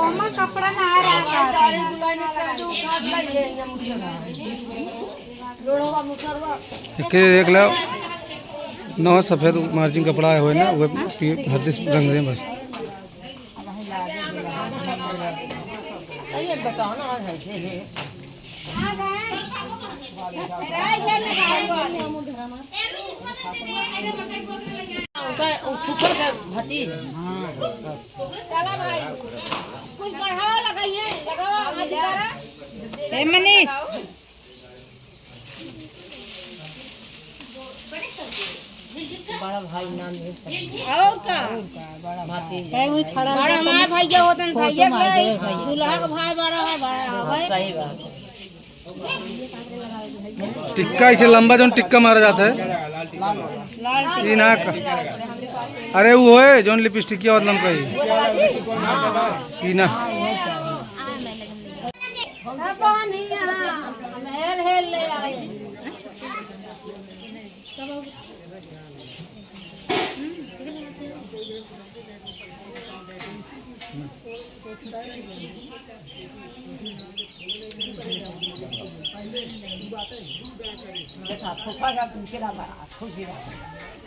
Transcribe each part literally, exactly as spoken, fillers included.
ओमा कपड़ा ना रहा। एके देख लो, नौ सफेद margin कपड़ा है ना, वो पी-, हरदी रंग दे बस। ए मनीष, बड़ा भाई नाम है। और का? बड़ा भाई। बड़ा हमार भैया होतन, भैया के, दूल्हा के भाई बड़ा है, बड़ा है। सही बात है। टिक्का इसे लंबा जौन टिक्का मारा जाता है। ई ना का-, अरे वो है जौन लिपस्टिक की और लंबा ही। ई ना।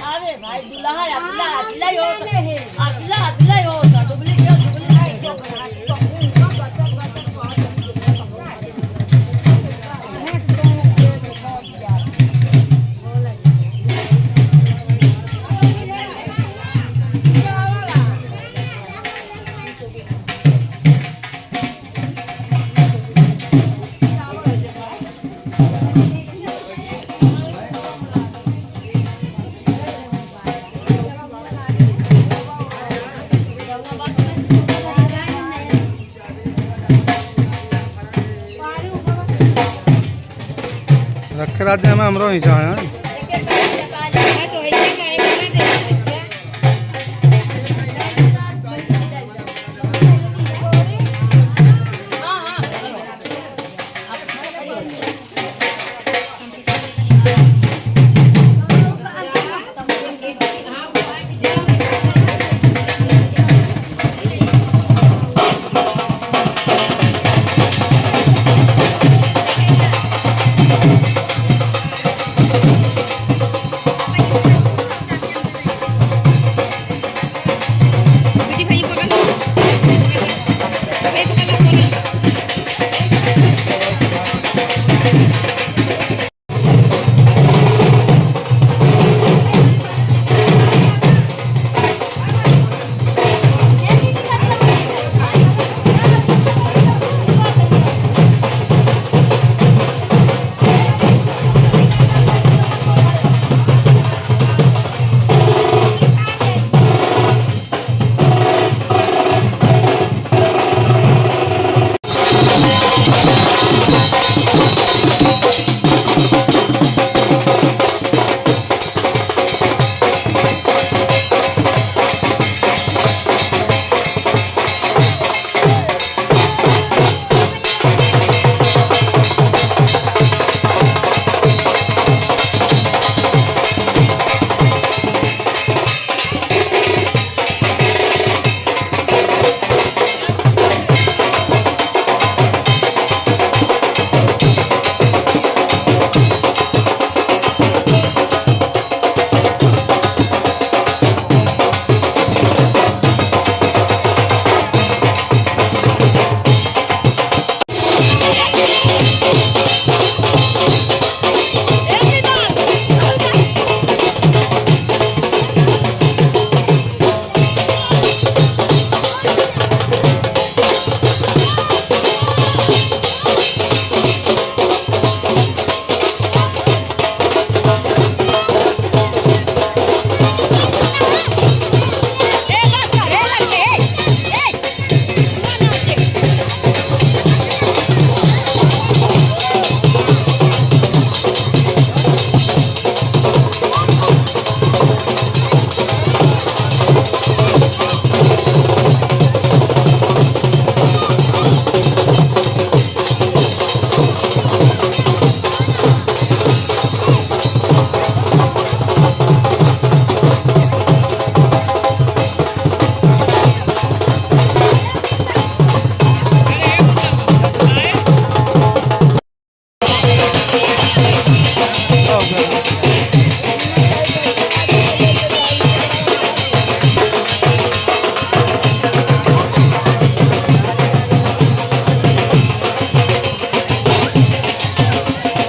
अरे भाई, दुल्हा असला, असला ही होता। असला, असला ही होता, duplicate, duplicate। रखे रात में हमरो ही चाहे हैं।